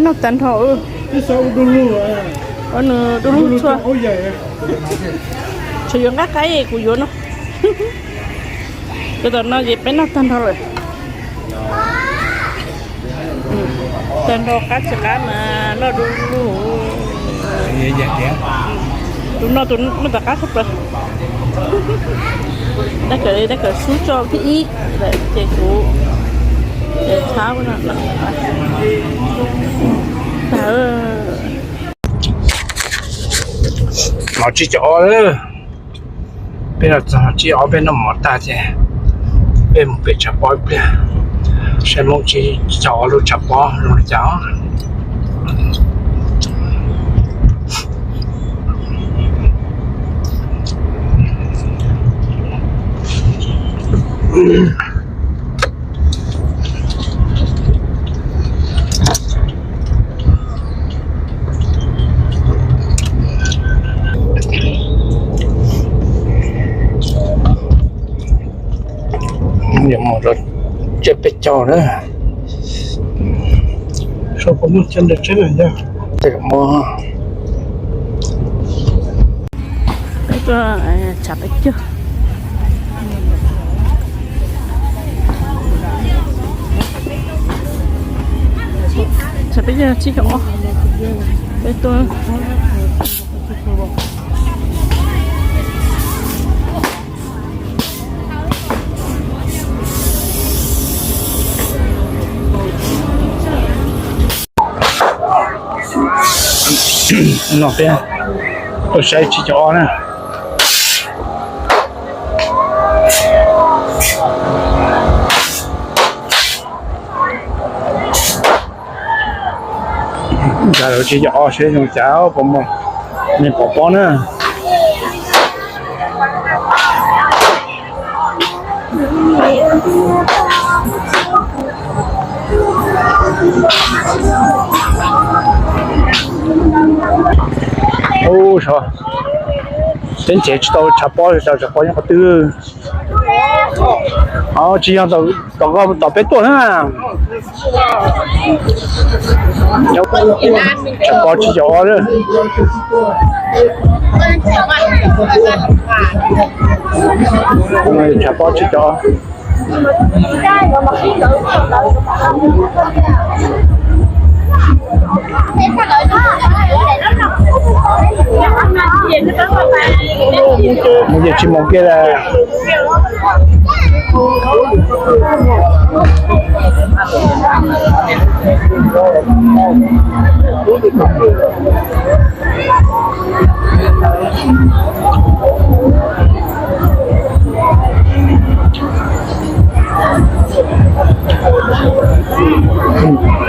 Noj tag nrho. Nws du lug tshua. Tseem yuav nqaij qaib kuv yuav no. Cov tom no ces peb noj tag nrho lawm. Tag nrho qab tsis qab mas noj du lug. Tus no tus noj tom qab tshaj plaws. Dab kawm, dab kawm sub tso thib ib lawm ces kuv txhab no. Mov tsib caug ob lawm. Peb los txog tsib caug ob peb noj mov tag ces peb mus pem tshav pob ib pliag, saib Hmoob tsib caug ob lub tshav pob zoo li cas. Mus rau tsib peb caug na. Peb tuaj tshav peb caug. Tshav peb caug tsib caug ob. Peb tuaj. No peb tuaj saib tsib caug ob na. Nkag lawv tsib caug ob seb zoo cas puas muaj neeg pom pob na. Ub, peb nrhiav tsis tau tshav pob, tshav pob nyob qhov twg? Tsis yog tom koj tom peb tuaj na. Tshav pob tsib caug ob lawm. Tshav pob tsib caug ob. Mus ces tsis mus kiag lawm.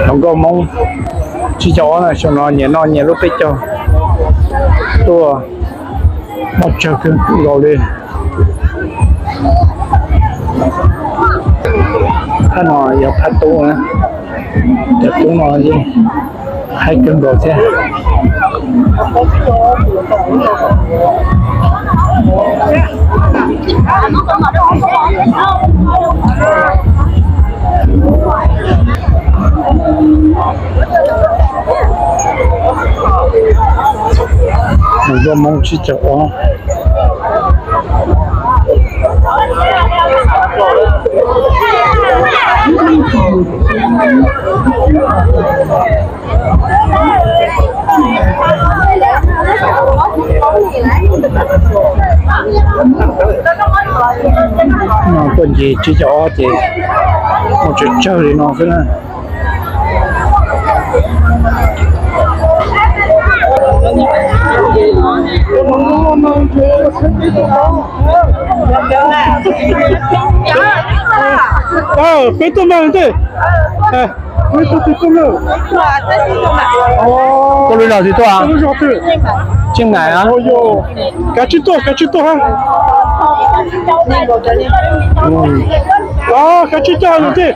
Hluas nkauj Hmoob tsib caug ob na, xyoo no nyias noj nyias lub peb caug tuaj, noj tsawg kawg nkaus li. Phab no yog phab tub na, cov tub no haib kawg nkaus thiab. Hluas nkauj Hmoob tsib caug ob. Tuaj ncig tsib caug ob ces mus tsawg tsawg li no xwb na. Peb tuaj mas ntej. Koj lub zos twg tuaj? Tseej Maim. Kav tsij tuaj, kav tsij tuaj ha. Kav tsij tuaj ntej.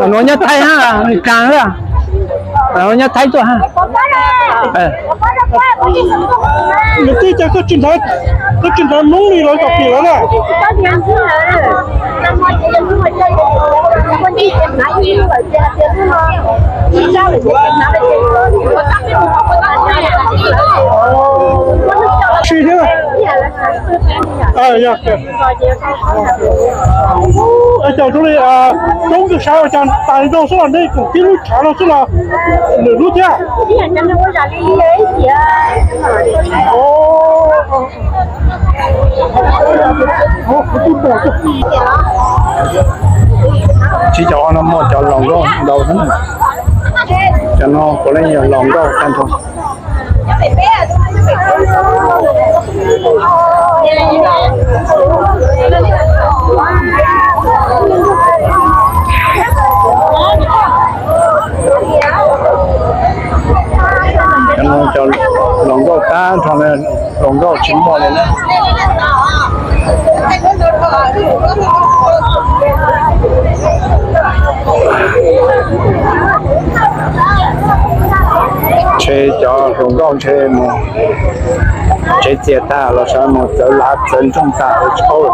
Nuav nyob Thaib hab, Meskas lawm. Nuav nyob Thaib tuaj hab. Nws twb cas koj tsis nrhiav, koj tsis nrhiav Hmoob li lawv kom pim lawv na. Sib thiab. Cov zoo li coob tus sab ua cas tas li no xwb los nej koom tib lub tshav no xwb los lwm lub thiab? Tsib caug ob no muaj cov laus nkauj ntau heev. Cov no puav leej yog laus nkauj tag nrho. Cov no cov laus nkauj tag nrho, laus nkauj tsis muaj li na. Ntshe cov hluas nkauj ntshe mus tsev txias tag los sawv mus txawv lav txawv nroog tag tsis paub lawm.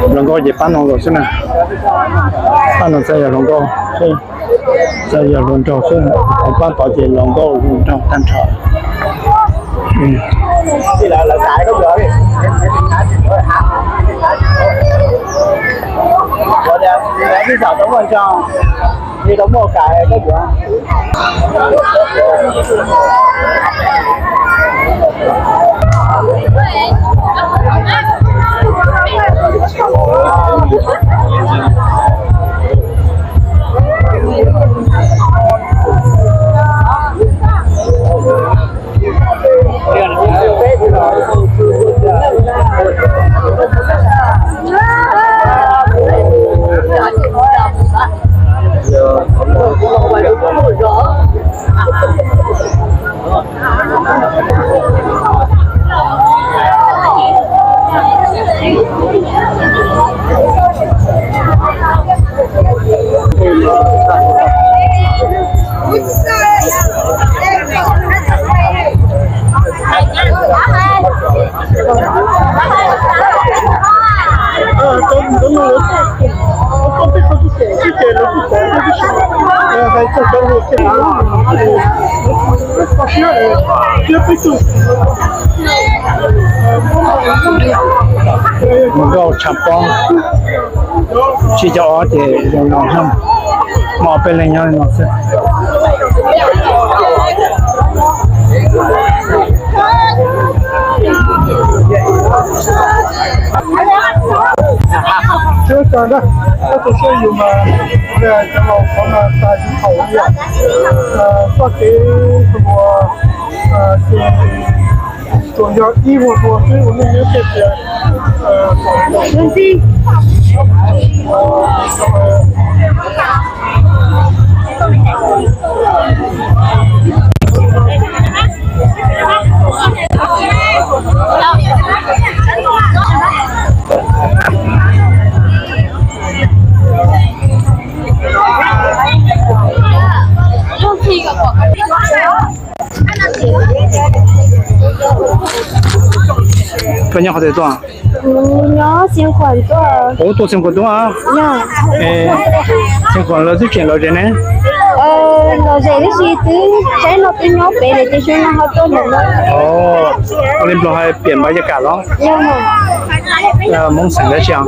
Hluas nkauj ces pab no los xwb na. Pab no txhaj yog hluas nkauj, txhaj yog hluas nraug xwb. Pab tod ces hluas nkauj hluas nraug tag nrho. Mus nkauj tshav pob, tsib caug ob ces zoo no, muaj ob peb leeg nyob li no xwb. Siab tag na, koj tus siab yus mas, cov laus qhov mas tas yus thaum ua, txoj kev hluas, ces tsuas yog ib vuag hluas xwb uas nej nyob tias tias, Koj nyob qhov twg tuaj? Kuv nyob Xeev Khuam tuaj. Kuv tuaj Xeev Khuam tuaj. Xeev Khuam lawv twb tseem lom zem ne? Lom zem tab sis twb tsaib no twb nyob pem lawm ces xyoo no ho tuaj ntawm no. Ua li Nplog hais piam npav yaj kam los? Hmoob xeem dab tsi os?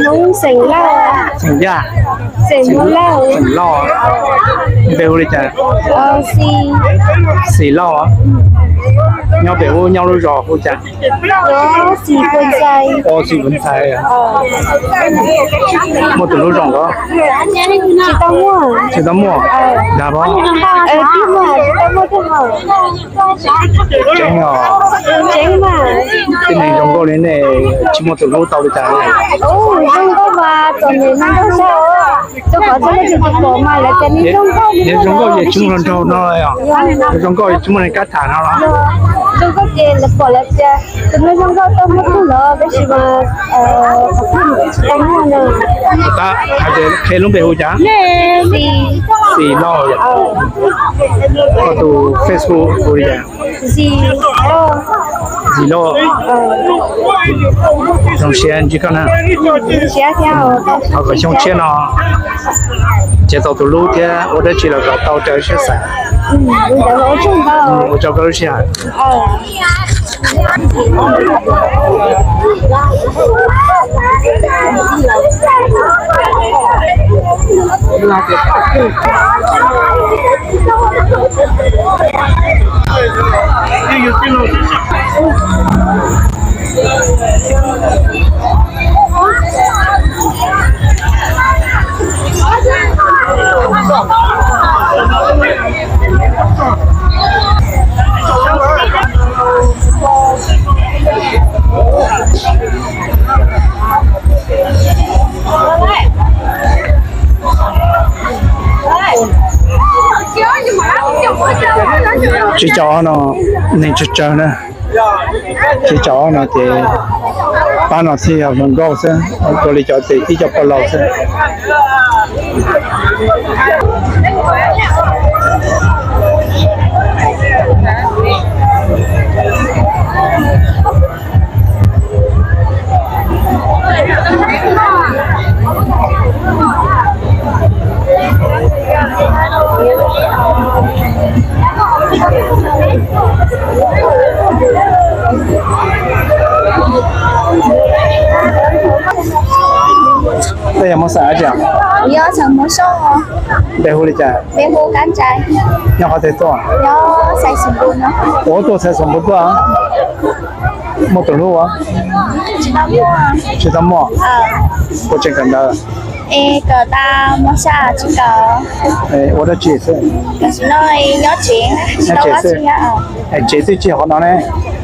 Hmoob xeem Lauj. Xeem Yaj. Xeem Hmoob Lauj. Xeem Lauj. Npe hu li cas? Xis Lauj. Nyob pem ub nyob lub zos hu cas? Xis Pua Ntxais. Xis Pua Ntxais. Muaj tus lub zos los? Tsis tau muaj. Tsis tau muaj. Dag pab. Tsis muaj, tsis tau Tseeb os. Tseeb mas. Tib neeg zoo nkauj li nej tsis muaj tus hlub tau li cas li. Zoo nkauj mas txom nyem neeg nkauj zog, rau qhov txhua leej txhua tus pom mas lawv tias nej zoo nkauj, zoo nkauj ces tsis muaj hluas nraug no los? Zoo nkauj ces tsis muaj neeg kab tham no los? Zoo nkauj ces lawv pom lawv tias tus neeg zoo nkauj tau muaj tug los, tab sis mas qhov twg tsis tau muaj na. Tab hais tias qhia lub npe hu cas? Xis Lauj. Koj tus Facebook hu li cas? Xis Lauj. Zoo siab ntsib koj na. Thov kom xyoo tshiab no nrhiav tau tus hlub thiab ua dab tsi los kom tau raws siab xav. Ua tsaug koj lub sij hawm. Tsis caum no, neeg tsawg tsawg na. Tsis caum no ces pab no thiaj yog hluas nkauj xwb, ua li cov tes tib co pog laus xwb. Koj yog Hmoob xeem dab tsi? Yog xeem Hmoob Xyooj. Npe hu li cas? Npe hu Kab Ntsais. Nyob qhov twg tuaj? Nyob Xais Xus Npus no. Ua tuaj Xais Xus Npus tuaj? Muaj tus hlub? Tsis tau muaj. Tsis tau muaj? Ua tseem kawm ntawv? Es kawm tas mos xya tsis kawm. Ua dab tsi xwb? Tam sim no nyob tsev, tsis tau ua dab tsi. Tsev twb tsis qhov no ne.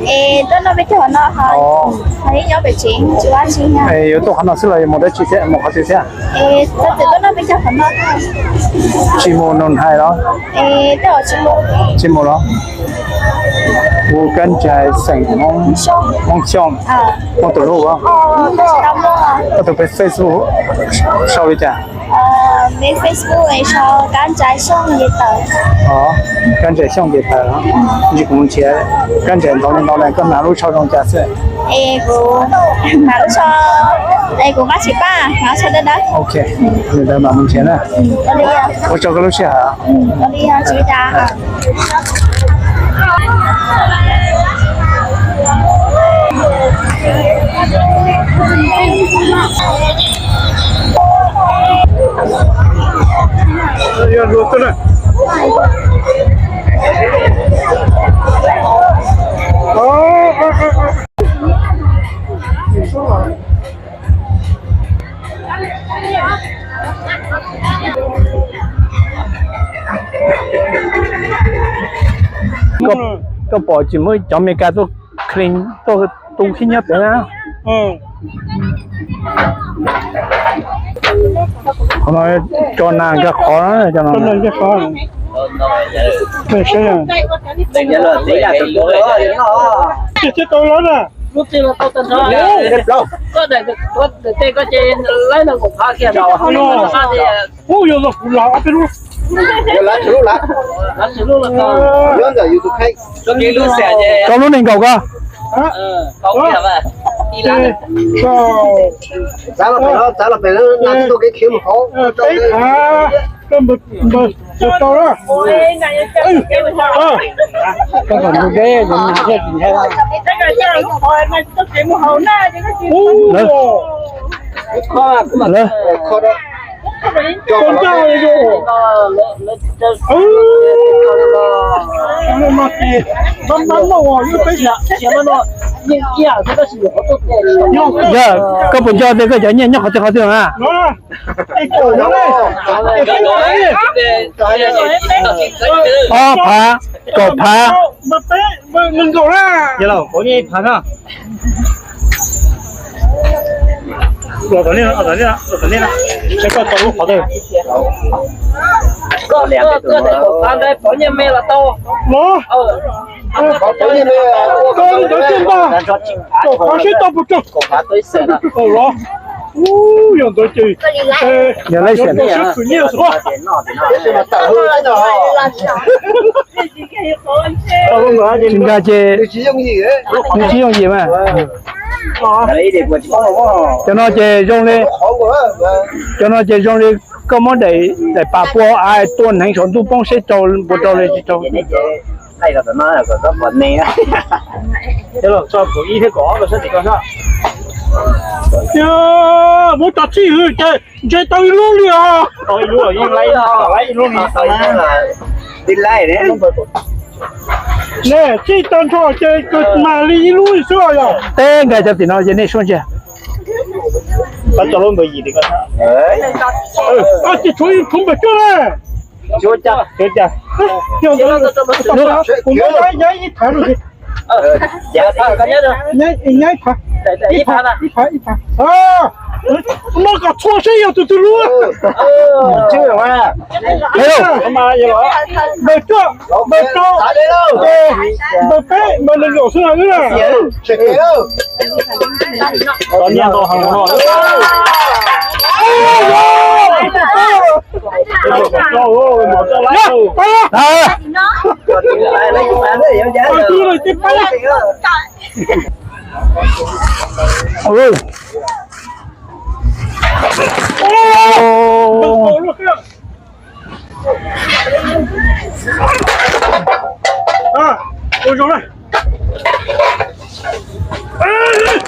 Es tuaj noj peb caug qhov no, ho nyob pem tsev tsis ua dab tsi. Yuav tuaj qhov no xwb los yuav mus dab tsi thiab, mus qhov twg thiab? Tuaj tsev tuaj noj peb caug qhov no. Tsis mus nus hais los? Tsis mus los? Hu Kab Ntsais xeem Hmoob Xyooj. Muaj tus hlub? Koj tus peb Facebook sau li cas? Peb Facebook sau Kab Ntsais Xyooj ces tawm. Kab Ntsais Xyooj ces tawm. Ntsis kuv mus nrhiav Kab Ntsais ntau li ntau na, koj hnav lub tsho zoo cas xwb? Es kuv hnav lub tsho, es kuv nqa tsis paj, hnav lub tsho dawb dawb. Ok, li ntawd mam mus nrhiav na. Ua tsaug koj lub sij hawm. Koj pom tsis muaj cov Amelikas tuaj clean, tuaj tu khib nyiab pem na. Qhov no tso nas nkag qhov, tso nas nkag qhov. Ub, yog kuv lawv peb lub. Koj lub neeg nkaum koj. Txav los pem, txav los pem, tau na. Koj kom mus deb, mus nag thiaj tsis ntshai. Yog koj puas nco tias koj cov nyiaj nyob qhov twg qhov twg na? Ob phav. Kaum phav. Yog los, koj nyiaj ib phav na. Los tom nej, los tom nej, los tom nej na. Saib koj tau lub qhov twg. Koj, koj, koj daim kaum phav ntawd pov nyiaj me los tau. Los. Koj li ntawd thiaj npaj. Kaum phav seb tau puas tsawg. Tau los. Ub, yog ntawd ces yog lej xwm seb khwv nyiaj xwb. Tsis nkag ces nws tsis yooj yim mas. Cov no ces zoo li, cov no ces zoo li koj muab daim, daim pam pua av tua hneev saum ntuj poob seb raug puas raug li tsis raug. Muab cov txij hwv ces ntshe tau ib lub li os. Ne, txij tag nrho ces kawg mas li ib lub li xwb os yog. Teb nkag cov tim no ces nej suab ntsia. Ces tshuav ib thoob npawg cuaj na. Kuv nyaib ib phav, nyaib ib phav, ib phav, ib phav. No kom txhua seb yog tus twg lub. Npawg cuaj, npawg rau, npawg peb, npawg nees nkaum xwb na wb na.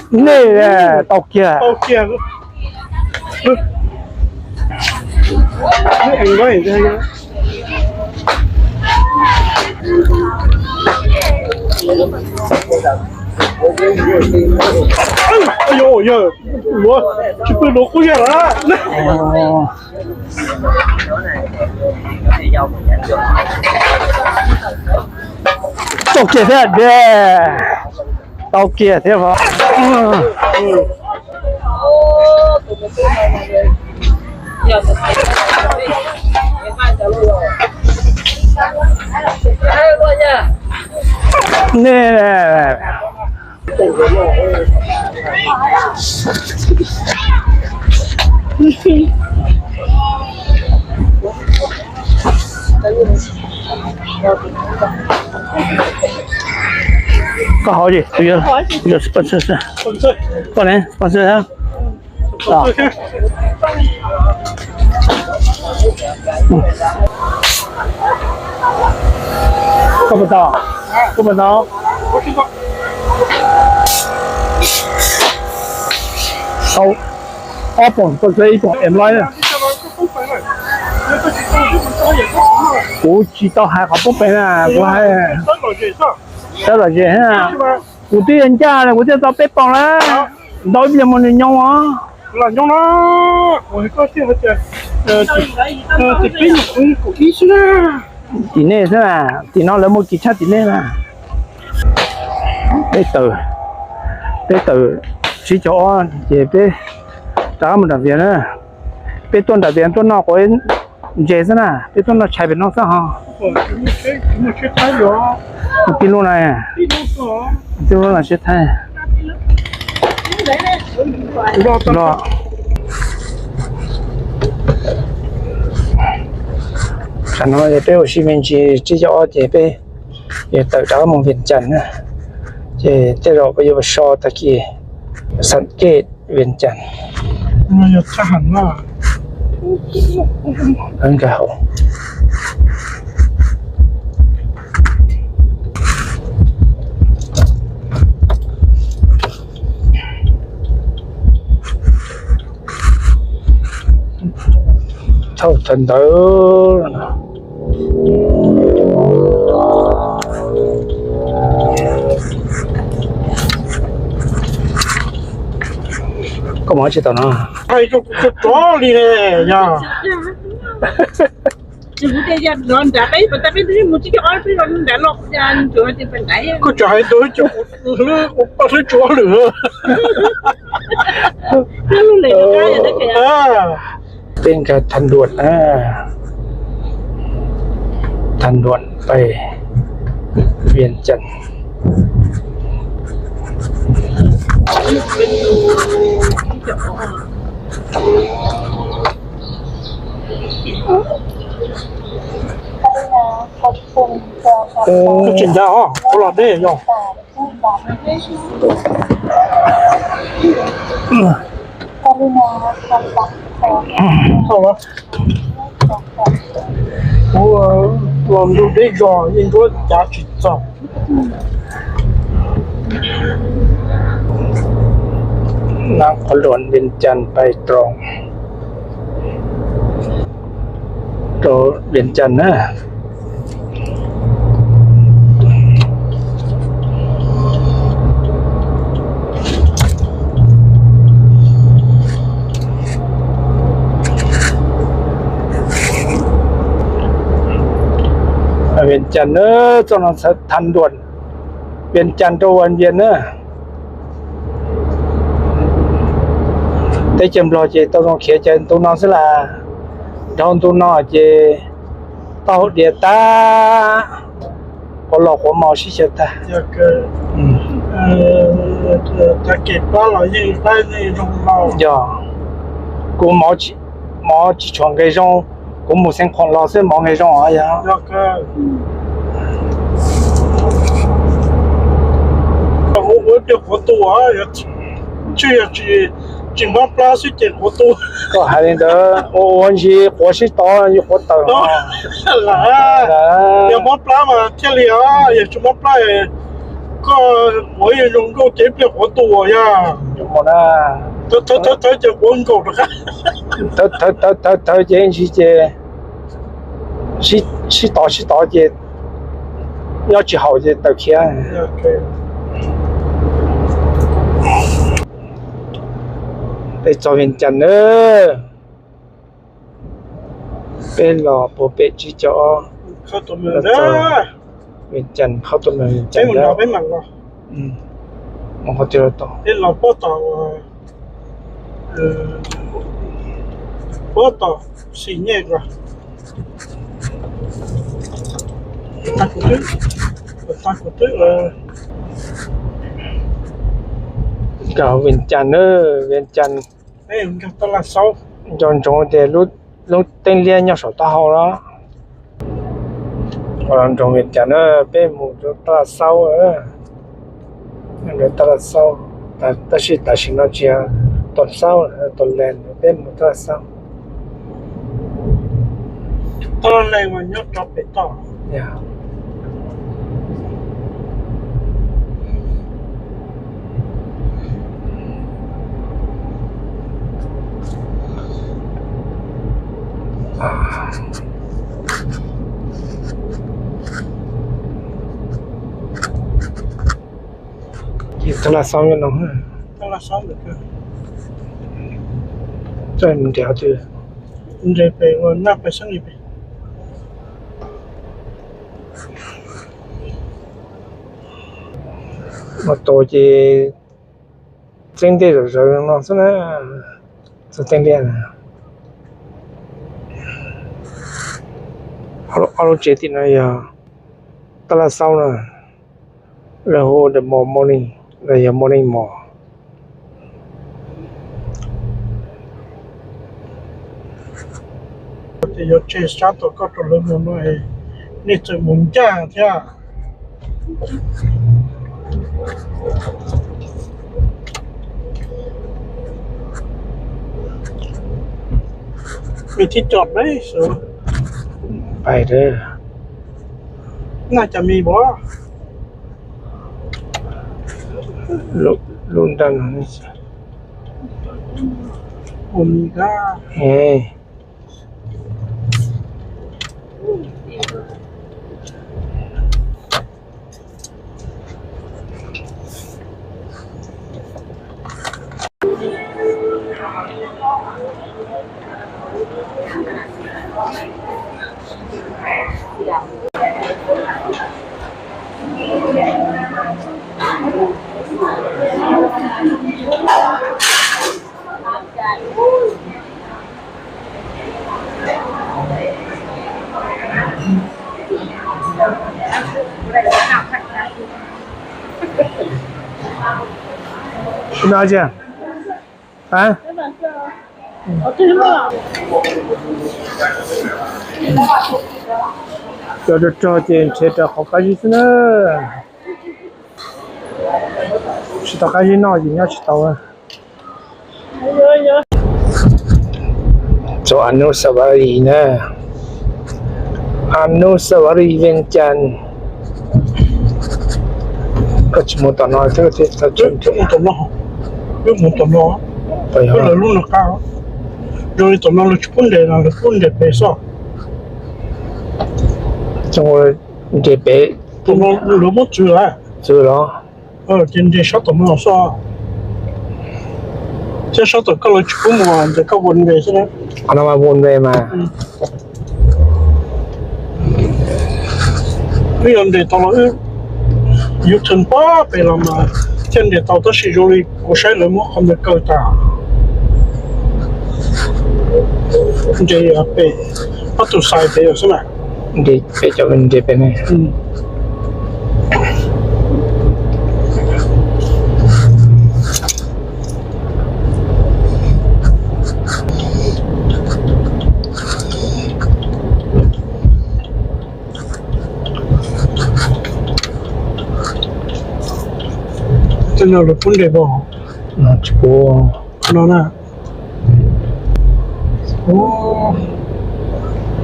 Nej tau kiag. Tsis pw nuv qub zog lawm. Tau kiag thiab, tau kiag thiab. Nej Koj hauv ces tus yog sponsor, koj ne sponsor. Koj puas tau? Koj puas tau? Tau ob poom sponsor ib poom em lawm. Kuv tsis tau hais qhov poob peev na, kuv hais sawv lom zem. Kuv twb yog ncaj, kuv twb tau peb poom lawm. Ntau ib pliag mus nws nyob os. Tim nej xwb na, tim no lawv muaj kis tshaj tim nej na. Peb tawm, peb tawm tsib caug ob ces peb rov qab mus nram Vias na. Peb tuaj nram Vias tuaj noj quav ntses xwb na, peb tuaj noj tshais pem no xwb ho. Tij lub no, tij lub no tsheb thaib. Tam no peb ua si me ntsis tsib caug ob ces peb yuav tawm rov qab mus Vias Cas na. Ces tej zaum peb yuav so tag kis xam kej Vias Cas. Nkag hauv. Thauj thaum ntawd. Koj mus tsis tau no. Hais rau kuv tso rov li ne, yog. Nws kuv tias yog los nrad peb pas tas peb twb mus tsib caug ob peb los nrad los kuv tias ncuav tias pas nrad. Koj tseem hais tus hlwb, hlwb tsuas lwm. Peb nkag thav duam na, thav duam pais Vias Cas. Koj tsis ncav os, kuv los deb yog. Kuv los ntug deb zog yeej nruab cav tsis txog. Nab qhov luam Vias Cas pais rau, rau Vias Cas na. Vias Cas na, txoj no thav duam Vias Cas rau Vas Vias na. Teb chaws Nplog ces tau zoo khiav ces ntu no xwb las, dhau ntu no ces taub hau diav tag, quav los quav mos sib xyaw tag. Yog, kuv mov tsis tshuav nqe zoo, kuv mus Xeev Khuam los xwb mov nqe zoo os yog. Ua ib pliag quav tu, tsis yog tsis mob plab xwb ces quav tu. Koj hais li ntawd ua ua ntsis quav sib tov yus quav tawm. Yog mob plab mas thiaj li os, yog tsis mob plab koj quav zoo nkauj ces ib pliag quav tu yog. Thawv thawv ces quav nkaus rov qab. Thawv thawv ces ntsis ces sib tov sib tov ces nyob tsis haum ces tawm khiav. Peb txog Vias Cas na, peb los puag pem tsib caug ob, Vias Cas qhov tus Vias Cas na. Mus qhov twg los tau. Puab tom Xis Nyej los. Nkag Vias Cas na, Vias Cas. Nco ntsoov tias lub teeb liab nyob saum taub hau los. Nco ntsoov Vias Cas na, peb mus rau Taj Laj Xaub. Taj Laj Xaub, tab sis tam sim no tsis yog Taj Xaub, Taj Laj, peb mus Taj Laj Xaub. Taj Laj nyob rau pem toj. Ces Taj Laj Xaub no, txawj mus nres qhov twg, nres pem ua naj pem sab li pem. Mas tus ces txeeb ntej zawm zawv no xwb na, txog teeb liaj na. Ob lub tsev tim no yog Taj Laj Xaub na, lawv hu the mall morning, los yog morning mall. Ces yuav tseg sab tom koj rau lawv mus no, nej txawm mus ncaj thiab. Nws thiaj com peb xwb. Pais, naj cas mis pov. Lub nraj no, ua mis kab. No, cov rog rog ces nrhiav rau qhov qab zib xwb na. Tsis tau qab zib noj ces nyob tsis tau. Txog Anusawari na, Anusawari Vientiane. Koj tsis mus tom no thiab, tom no, wb mus tom no, wb lawv lub no qab, zoo li tom no lawv tsis pub nres no, lawv pub nres pem xwb. Nres pem, tom no lawv muab txwv lawm. Txwv los? Ces nres sab tom no xwb, thiab sab tom koj lawv tsis pub mus, ntawm koj one way xwb na. Qhov no mas one way mas. Wb yuav nres tau los wb U-turn pem los mas thiaj nres tau, tab sis zoo li kuv saib lawv muab qhov ntawd kaw tas. Nres pem, ob tug side pem xwb na. Nres pem, cov nres pem ne. Tej no lawv pub nres pom? No tsis pub. No na.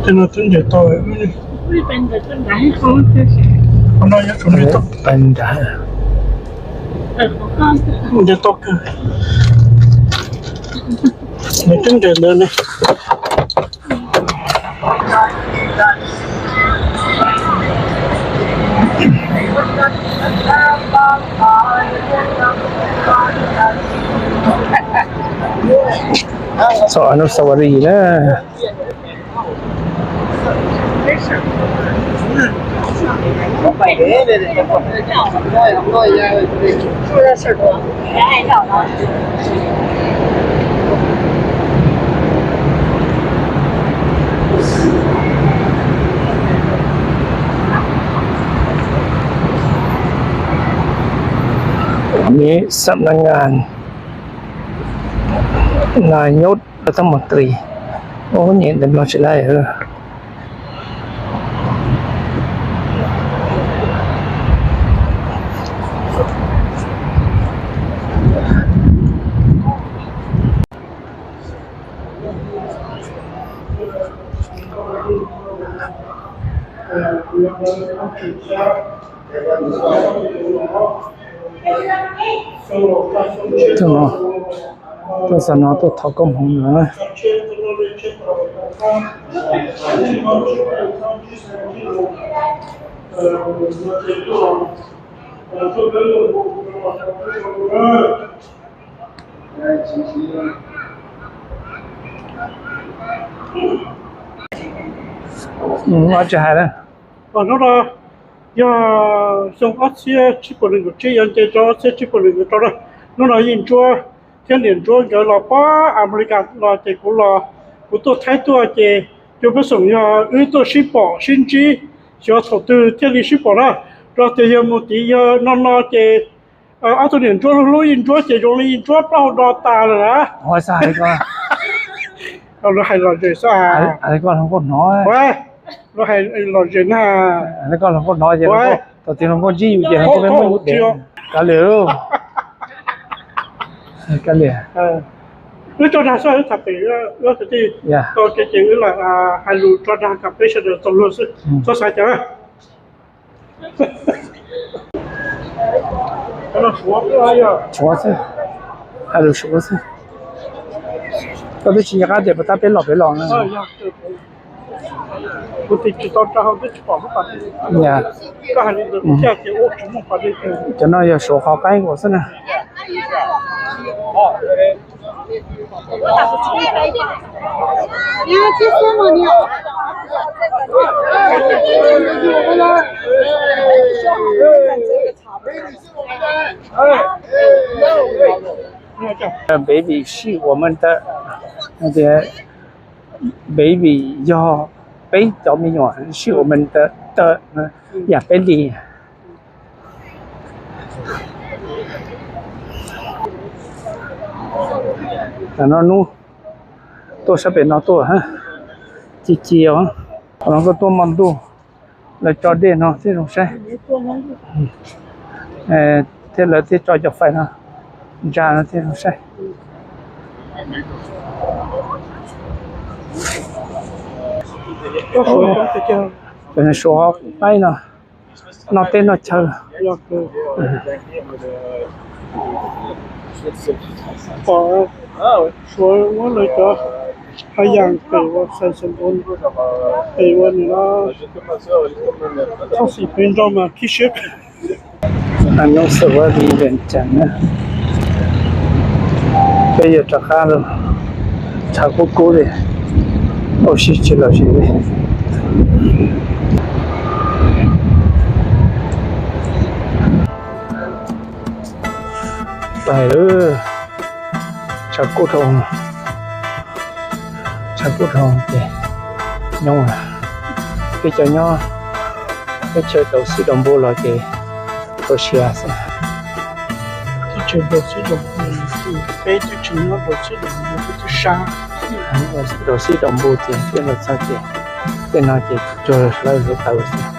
Tej no twb nres tau. Qhov no yuav tsum nres tau. Nres tau kawg. Nws twb nres ntawd ne. Txog Anusawari na. Xamนักงาน นายกรัฐมนตรี Ub, nyem ntawm no tsis laij. Tuaj no, tuaj xav no tuaj thov koob hmoov no. Ua tsis hais na. Hnub no yog xyoo ob txhiab tsib puas nees nkaum tsib, yog nce rau ob txhiab tsib puas nees nkaum rau na. Hnub no Yeej Ntsuab thiab niam Ntsuab nkawd los pab Amelikas los ces kuv los, kuv tuaj Thaib tuaj ces cua peb xoom yog wb tuaj sib pom sib ntsib, xyov thaum twg thiaj li sib pom na. Rau tias yog mus tid yog no no ces ob tug niam Ntsuab hlub hlub Yeej Ntsuab ces zoo li Yeej Ntsuab plaub hau do tas lawm na. Lawv hais lom zem xwb. Lawv hais lom zem na. Thaum twg hluas nkauj ntsib yus ces hluas nkauj pheej muaj ib tug kav liam. Kav liam. Wb tso dag xwb, wb tham pem, wb kwv tij tau ke ces wb lam hais lus tso dag kom peb sawv daws txaus luag xwb, txhob xav cas. Suav xwb, hais lus Suav xwb. Koj twb tsis nco qab tias puas tab peb los pem los na. Cov no yog Suav qhov qaib nkaus xwb na. Baby 是我们的, baby yog peb cov me nyuam, 是我们的, Yam peb li. Tam no hnub tuaj sab pem no tuaj, ci ci os. Qhov no koj tuaj hmo ntuj, lawv tso dej no thiaj zoo saib, thiab lawv thiaj tso cov fais no ntsa no thiaj zoo saib. Cov suav qaib no, noj teb noj chaw. Suav muab lawv cov haj yam pem ua xais xas npoo, pem ua nws no txhob xim pem nrog mas khib siab. Hnub xaum vaj Vias Cas na, peb yuav rov qab los, tshav kub kub li, ua si tsis los sis li. Pais lawm, tshav kub dhau, tshav kub dhau ces nyob, peb cov nyob teb chaws daus xib daus npus los ces txaus siab xwb. Peb twb tsis nyob daus xib daus npus, peb twb sab, daus xib daus npus ces peb los txog ces tej no ces tsuag hlawv hluav taws xwb.